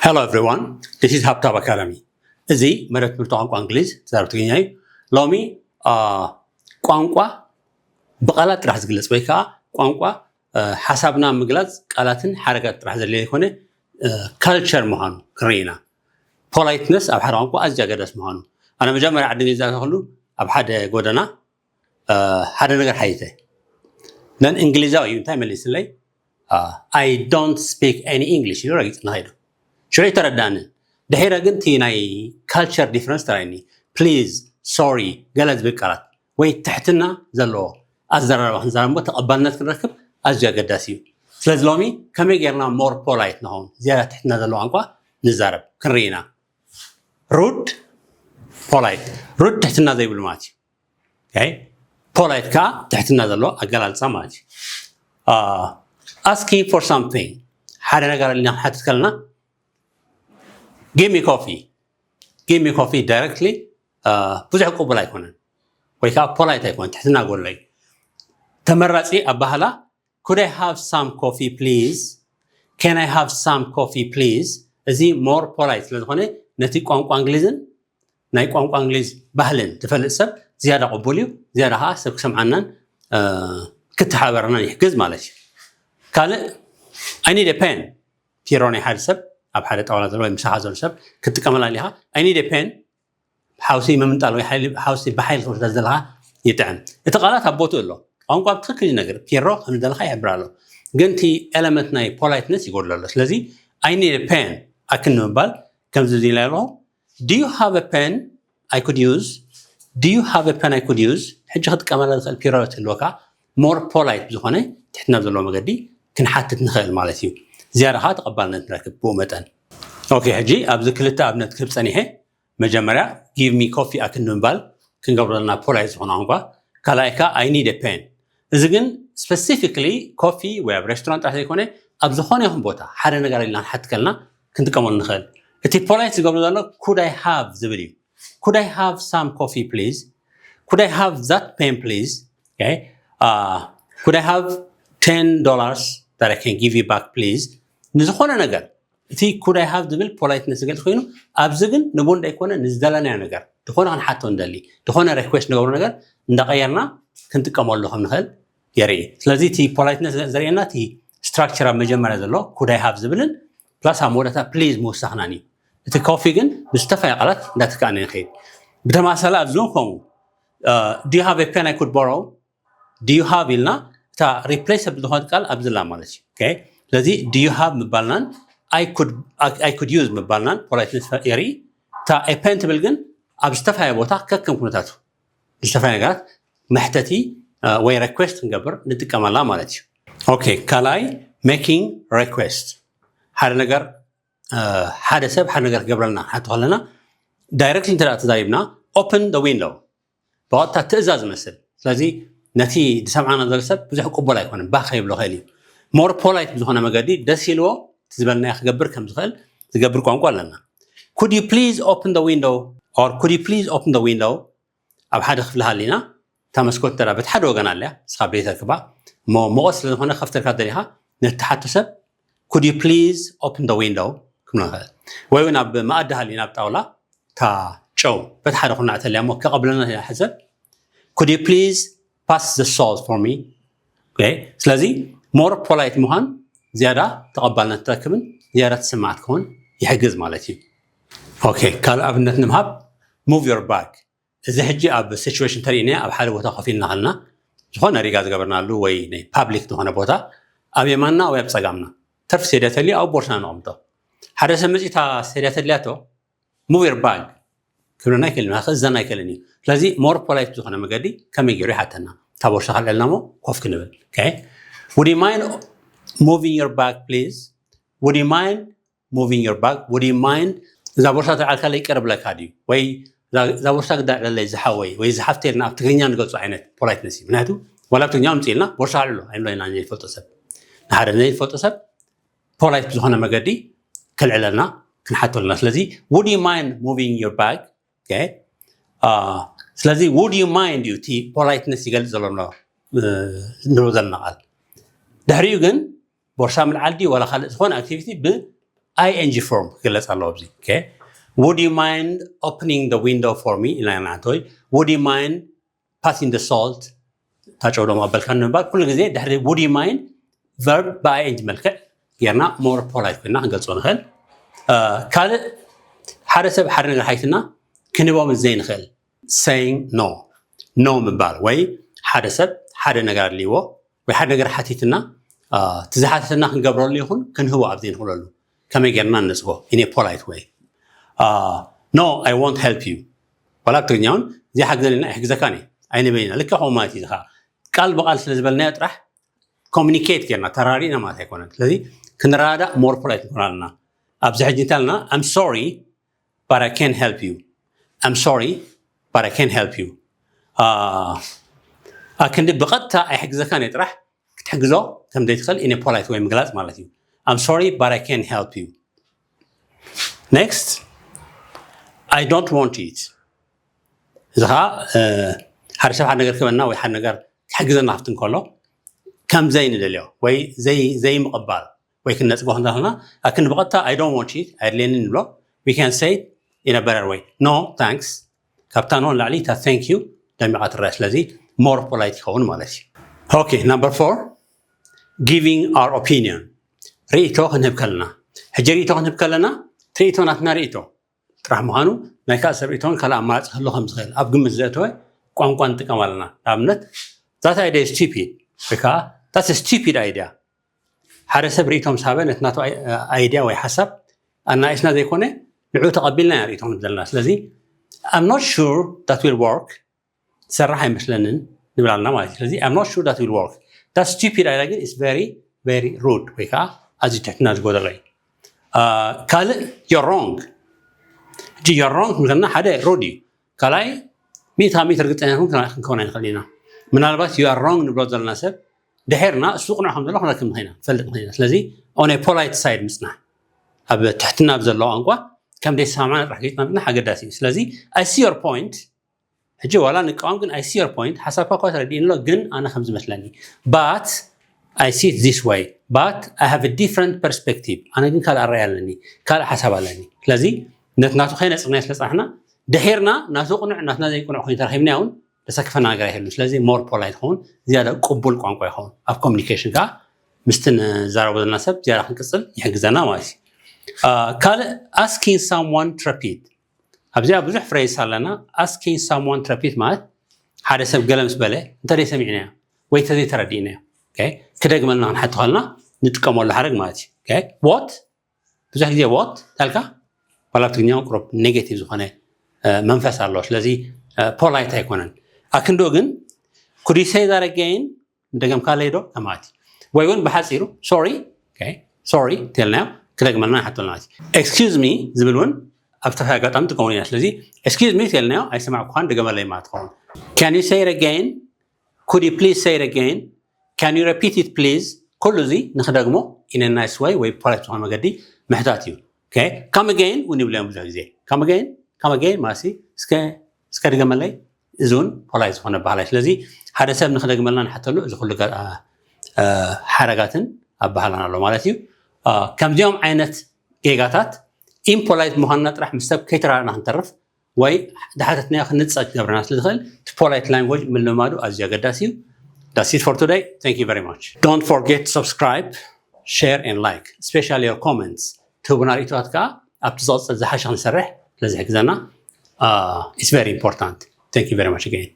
Hello everyone, this is ሃብታብ ኣካዳሚ። እዚ መደብ ትምህርቲ ቋንቋ እንግሊዝ ተዛረብ ትግርኛ እዩ። ሎሚ ቋንቋ ብቃላት ጥራሕ ዝግለጽ ወይ ከዓ ቋንቋ ሓሳብና ምግላጽ ቃላትን ሓረጋት ጥራሕ ዘድልዮ ኣይኮነ፣ ካልቸር ምዃኑ ክንርኢ ኢና። ፖላይትነስ ኣብ ሓደ ቋንቋ ኣዝዩ ኣገዳሲ ምዃኑ። ኣነ መጀመርያ ዓዲ እንግሊዝ ዝኣተኹሉ ኣብ ሓደ ጎደና ሓደ ነገር ሓይተ ነን እንግሊዛዊ እዩ እንታይ መሊስለይ? I don't speak any English ኢሉ ረጊጽ ንኸይዱ። ሽዑ ይተረዳኒ። ድሒረ ግን እቲ ናይ ካልቸር ዲፍረንስ ተራይኒ። ፕሊዝ፣ ሶሪ፣ ገለ ዝብል ቃላት ወይ ትሕትና ዘለዎ ኣዘራርባ ክንዛረብ እሞ ተቐባልነት ክንረክብ ኣዝዩ ኣገዳሲ እዩ። ስለዚ ሎሚ ከመይ ጌርና ሞር ፖላይት ንኸውን ዝያዳ ትሕትና ዘለዎ ቋንቋ ንዛረብ ክንርኢ ኢና። ሩድ፣ ፖላይት። ሩድ ትሕትና ዘይብሉ ማለት እዩ። ፖላይት ከዓ ትሕትና ዘለዎ ኣገላልፃ ማለት እዩ። Asking for something፣ ሓደ ነገር ኢልና ክንሓትት ከለና give me coffee፣ give me coffee directly ብዙሕ ቅቡል ኣይኮነን ወይ ከዓ ፖላይት ኣይኮነን፣ ትሕትና ጎድሎ እዩ። ተመራፂ ኣባህላ could I have some coffee please? Can I have some coffee please? እዚ ሞር ፖላይት ስለዝኾነ ነቲ ቋንቋ እንግሊዝን ናይ ቋንቋ እንግሊዝ ባህልን ዝፈልጥ ሰብ ዝያዳ ቅቡል እዩ። ዝያዳ ከዓ ሰብ ክሰምዓናን ክተሓበረናን ይሕግዝ ማለት እዩ። ካልእ I need a pen፣ ፒሮ ናይ ሓደ ሰብ ኣብ ሓደ ጣውላ ዘሎ ወይ ምሳኻ ዘሎ ሰብ ክትጥቀመላ ሊኻ። I need a pen ሓውሲ ምምንጣል ወይ ሓውሲ ብሓይሊ ክወስዳ ዘለካ ይጥዕም። እቲ ቃላት ኣብ ቦትኡ ኣሎ። ቋንቋ ብትክክል ይነግር። ፒሮ ከም ዝደለካ ይሕብር ኣሎ። ግን እቲ ኤለመንት ናይ ፖላይትነስ ይጎድሎ ኣሎ። ስለዚ I need a pen ኣክን ንምባል ከምዚ ኢለ ኣለኹ። Do you have a pen I could use? Do you have a pen I could use? ሕጂ ክጥቀመላ ዝኽእል ፒሮ ትህልወካ ሞር ፖላይት ብዝኾነ ትሕትና ዘለዎ መገዲ ክንሓትት ንኽእል ማለት እዩ። ዝያዳ ከዓ ተቐባልነት ንረክብ ብኡ መጠን። ኦኬ፣ ሕጂ ኣብዚ ክልተ ኣብነት ክህብ ፀኒሐ። መጀመርያ give me coffee ኣክን ንምባል ክንገብሮ ዘለና ፖላይት ዝኾነ ቋንቋ። ካልኣይ ከዓ I need a pen። እዚ ግን ስፐሲፊክሊ ኮፊ ወይ ኣብ ሬስቶራንት ጥራሕ ዘይኮነ ኣብ ዝኾነ ይኹን ቦታ ሓደ ነገር ኢልና ንሓት ከልና ክንጥቀመሉ ንኽእል። እቲ ፖላይት ዝገብሮ ዘሎ could I have ዝብል እዩ። Could I have some coffee please? Could I have that pen please? Okay. Uh, could I have ten dollars that I can give you back please? ንዝኾነ ነገር እቲ could I have ዝብል ፖላይትነስ ዝገልፅ ኮይኑ ኣብዚ ግን ንቡ እንዳይኮነ ንዝደለናዮ ነገር ዝኾነ ክንሓቶ እንደሊ ዝኾነ ሪኩዌስት ንገብሮ ነገር እንዳቀየርና ክንጥቀመሉ ከም ንኽእል የርኢ። ስለዚ እቲ ፖላይትነስ ዘርእየና እቲ ስትራክቸር ኣብ መጀመርያ ዘሎ could I have ዝብልን ፕላስ ኣብ መወዳእታ ፕሊዝ ምውሳኽናን እዩ። እቲ ኮፊ ግን ብዝተፈላለየ ቃላት እንዳተካእነ ይኸይድ። ብተማሳሊ ኣብዚ እውን ከምኡ do you have a pen I could borrow? Do you have ኢልና እታ ሪፕሌስ ዝኾነት ቃል ኣብዝላ ማለት እዩ። ስለዚ do you have ምባልናን I could use ምባልናን ፖላይትነስ የርኢ። እታ pen ትብል ግን ኣብ ዝተፈላለየ ቦታ ከከም ኩነታቱ ዝተፈላለየ ነገራት መሕተቲ ወይ ሪኩዌስት ክንገብር ንጥቀመላ ማለት እዩ። ኦኬ፣ ካልኣይ making request፣ ሓደ ነገር ሓደ ሰብ ሓደ ነገር ክገብረልና ሓቶ ከለና ዳይሬክትሊ እንተ ተዛሪብና open the window ብቐጥታ ትእዛዝ ዝመስል። ስለዚ ነቲ ዝሰምዓና ዘሎ ሰብ ብዙሕ ቅቡል ኣይኮነን፣ ባህ ከይብሎ ኽእል እዩ። ሞር ፖላይት ብዝኾነ መገዲ ደስ ኢልዎ እቲ ዝበልናዮ ክገብር ከም ዝኽእል ዝገብር ቋንቋ ኣለና። Could you please open the window? Or could you please open the window? ኣብ ሓደ ክፍሊ ሃሊና እታ መስኮት ተራ በቲ ሓደ ወገን ኣለያ፣ ንስኻ ብደይ ተርክባ እሞ ሙቐት ስለ ዝኾነ ከፍተልካ ደሊኻ ነቲ ሓቶ ሰብ could you please open the window ክንብል ንኽእል። ወይ እውን ኣብ መኣዲ ሃሊና ኣብ ጣውላ እታ ጨው በቲ ሓደ ኩርናዕ ተልያ እሞ ከቐብለና ሕሰብ could you please pass the salt for me? ስለዚ ሞር ፖላይት ምዃን ዝያዳ ተቐባልነት ትረክብን ዝያዳ ትስማዕ ትኸውን ይሕግዝ ማለት እዩ። ኦኬ፣ ካልእ ኣብነት ንምሃብ move your bag። እዚ ሕጂ ኣብ ሲቹዌሽን ተሪእና ኣብ ሓደ ቦታ ኮፍ ኢልና ከለና ዝኾነ ሪጋ ዝገበርናሉ ወይ ናይ ፓብሊክ ዝኾነ ቦታ ኣብ የማንና ወይ ኣብ ፀጋምና ተርፊ ሴድያ ተልዩ ኣብ ቦርሳና ነቐምጦ። ሓደ ሰብ መፂኡ እታ ሴድያ ተድልያቶ move your bag ክብለና ኣይክእልን፣ ክእዘና ኣይክእልን እዩ። ስለዚ ሞር ፖላይት ዝኾነ መገዲ ከመይ ገይሩ ይሓተና። እታ ቦርሳ ካልዕልና ሞ ኮፍ ክንብል። Would you mind moving your bag please? Would you mind moving your bag? Would you mind እዛ ቦርሳ ተልዓልካለይ ይቅር ብለካ ድዩ? ወይ እዛ ቦርሳ ግዳ ዕለለይ ዝሓወይ ወይ ዝሓፍተይ ኢልና ኣብ ትግርኛ ንገልፆ ዓይነት ፖላይትነስ እዩ። ምክንያቱ ዋላ ኣብ ትግርኛ ምፅእ ኢልና ቦርሳ ኣልዕሎ ኣይንብሎ ኢና ንዘይፈልጦ ሰብ። ንሓደ ንዘይፈልጦ ሰብ ፖላይት ብዝኾነ መገዲ ከልዕለልና ክንሓቶ ኣለና። ስለዚ would you mind moving your bag? ስለዚ would you mind እዩ እቲ ፖላይትነስ ይገልፅ ዘሎ ንብሎ ዘለና ቃል። ድሕሪኡ ግን ቦርሳ ምልዓል ድዩ ዋላ ካልእ ዝኾነ ኣክቲቪቲ ብ I N G form ክግለጽ ኣለዎ ኣብዚ። Okay? Would you mind opening the window for me? ኢልና ኢና ንሓቶ። Would you mind passing the salt? ታጨው ደሞ ኣበልካ ንምባል ኩሉ ግዜ ድሕሪ would you mind verb ብ I N G መልክዕ ጌርና more polite ኮይና ክንገልጾ ንኽእል። ካልእ ሓደ ሰብ ሓደ ነገር ሓቲትና ክንህቦ ምስ ዘይንኽእል saying no no ምባል ወይ ሓደ ሰብ ሓደ ነገር ኣድልይዎ ወይ ሓደ ነገር ሓቲትና እቲ ዝሓተተና ክንገብረሉ ይኹን ክንህቦ ኣብ ዘይንኽእለሉ ከመይ ጌርና ንነጽጎ in a polite way? No, I won't help you። ዋላ ብትግርኛ እውን ዘይሓግዘን ኢልና ኣይሕግዘካን እየ ኣይንበይና ልክዕ ከምኡ ማለት እዩ። ዝኻ ቃል ብቃል ስለ ዝበልናዮ ጥራሕ communicate ጌርና ተራሪእና ማለት ኣይኮነን። ስለዚ ክንረዳእ more polite ንኮን ኣለና። ኣብዚ ሕጂ እንታልና I'm sorry but I can't help you። I'm sorry but I can't help you። ኣክንዲ ብቐጥታ ኣይሕግዘካን እየ ጥራሕ ክትሕግዞ ከም ዘይትኽእል in a polite way ምግላጽ ማለት እዩ። I'm sorry but I can't help you። Next, I don't want it። እዚ ከዓ ሓደ ሰብ ሓደ ነገር ክበና ወይ ሓደ ነገር ክሕግዘና ክፍት እንከሎ ከም ዘይንደልዮ ወይ ዘይምቕባል ወይ ክንነፅጎ ክንዳልና ኣክን ብቐጥታ I don't want it ኣይድልየኒ ንብሎ። We can say in a better way, no thanks። ካብታ no ንላዕሊ እታ thank you ደሚቓ ትረአ። ስለዚ more polite ይኸውን ማለት እዩ። Okay, number four, giving our opinion። ርእቶ ክንህብ ከለና ሕጂ ርእቶ ክንህብ ከለና እቲ ርእቶ ናትና ርእቶ ጥራሕ ምዃኑ ናይ ካልእ ሰብ ርእቶን ካልእ ኣማራፂ ክህሉ ከም ዝኽእል ኣብ ግምት ዘእተወ ቋንቋ ንጥቀም ኣለና። ንኣብነት that idea is stupid ወይ ከዓ that's stupid idea። ሓደ ሰብ ርእቶ ምስ ሃበ ነቲ ናቱ idea ወይ ሓሳብ ኣናእስና ዘይኮነ ንዑ ተቐቢልና ኢና ርእቶ ክንብ ዘለና። ስለዚ I'm not sure that will work ትሰርሕ ኣይመስለንን ንብል ኣለና ማለት እዩ። ስለዚ I'm not sure that will work። That stupid idea ግን is very very rude ወይ ከዓ ኣዝዩ ትሕትና ዝጎደሎ እዩ። ካልእ you're wrong። ሕጂ you're wrong ክንከና ሓደ rude እዩ። ካልኣይ ሚእቲ ካብ ሚእቲ ርግፀኛ ክንከውን ኣይንኽእል ኢና። ምናልባት you are wrong ንብሎ ዘለና ሰብ ድሕርና እሱ ቅኑዕ ከም ዘሎ ክንረክብ ንኽእልና ንፈልጥ ንኽእልና። ስለዚ on a polite side ምፅናሕ ኣብ ትሕትና ብዘለዎ ቋንቋ ከም ዘይሰማማዕና ጥራሕ ገይፅና ምፅናሕ ኣገዳሲ እዩ። ስለዚ I see your point። ሕጂ ዋላ ንቃወም ግን I see your point ሓሳብካ እኳ ተረዲእኒ ኣሎ ግን ኣነ ከም ዝመስለኒ but I see it this way but I have a different perspective ኣነ ግን ካልእ ኣረኣያ ኣለኒ ካልእ ሓሳብ ኣለኒ። ስለዚ ነቲ ናቱ ከይነፅርናዮ ስለ ፅናሕና ድሒርና ናቱ ቅኑዕ ናትና ዘይቅኑዕ ኮይኑ ተረኺብና እውን ዘሰክፈና ነገር ኣይህሉን። ስለዚ more polite ይኸውን ዝያዳ ቅቡል ቋንቋ ይኸውን ኣብ communication ከዓ ምስቲ ንዛረቦ ዘለና ሰብ ዝያዳ ክንቅፅል ይሕግዘና ማለት እዩ። ካልእ asking someone to repeat ኣብዚኣ ብዙሕ phrase ኣለና። Asking someone to repeat ማለት ሓደ ሰብ ገለ ምስ በለ እንተዘይ ሰሚዕናዮ ወይ እንተዘይ ተረዲእናዮ ክደግመልና ክንሓቶ ከለና ንጥቀመሉ ሓረግ ማለት እዩ። What ብዙሕ ግዜ what ታልካ ዋላ ብትግርኛ ቁሩብ negative ዝኾነ መንፈስ ኣለዎ። ስለዚ polite ኣይኮነን። ኣክንዶ ግን could you say that again ምደገምካለይ ዶ ከማለት ወይ እውን ብሓፂሩ sorry sorry ተልናዮ ክደግመልና ይሓተልና ማለት እዩ። Excuse me ዝብል እውን ኣብ ዝተፈላለዩ ኣጋጣሚ ጥቀሙሉ ኢና። ስለዚ excuse me ተልናዮ ኣይሰማዕኩኻን ድገመለይ ማለት ትኸውን። Can you say it again? Could you please say it again? Can you repeat it please? ኩሉ እዚ ንክደግሞ in a nice way ወይ polite ዝኾነ መገዲ ምሕታት እዩ። Come again እውን ይብለዮም ብዙሕ ግዜ come again come again ማለት እስከ እስከ ድገመለይ እዚ እውን polite ዝኾነ ባህላይ። ስለዚ ሓደ ሰብ ንክደግመልና ንሓተሉ እዚ ኩሉ ሓረጋትን ኣባህላን ኣሎ ማለት እዩ። ከምዚኦም ዓይነት ጌጋታት impolite ምዃንና ጥራሕ ምስ ሰብ ከይተራረና ክንተርፍ ወይ ድሓተትናዮ ክንፀግ ክገብረና ስለ ዝኽእል እቲ polite language ምልማዱ ኣዝዩ ኣገዳሲ እዩ። That's it for today. Thank you very much. Don't forget to subscribe, share and like, especially your comments ትህቡና ርእቶታት ከዓ ኣብቲ ዝቐፅል ዝሓሸ ክንሰርሕ ስለዝሕግዘና it's very important. Thank you very much again.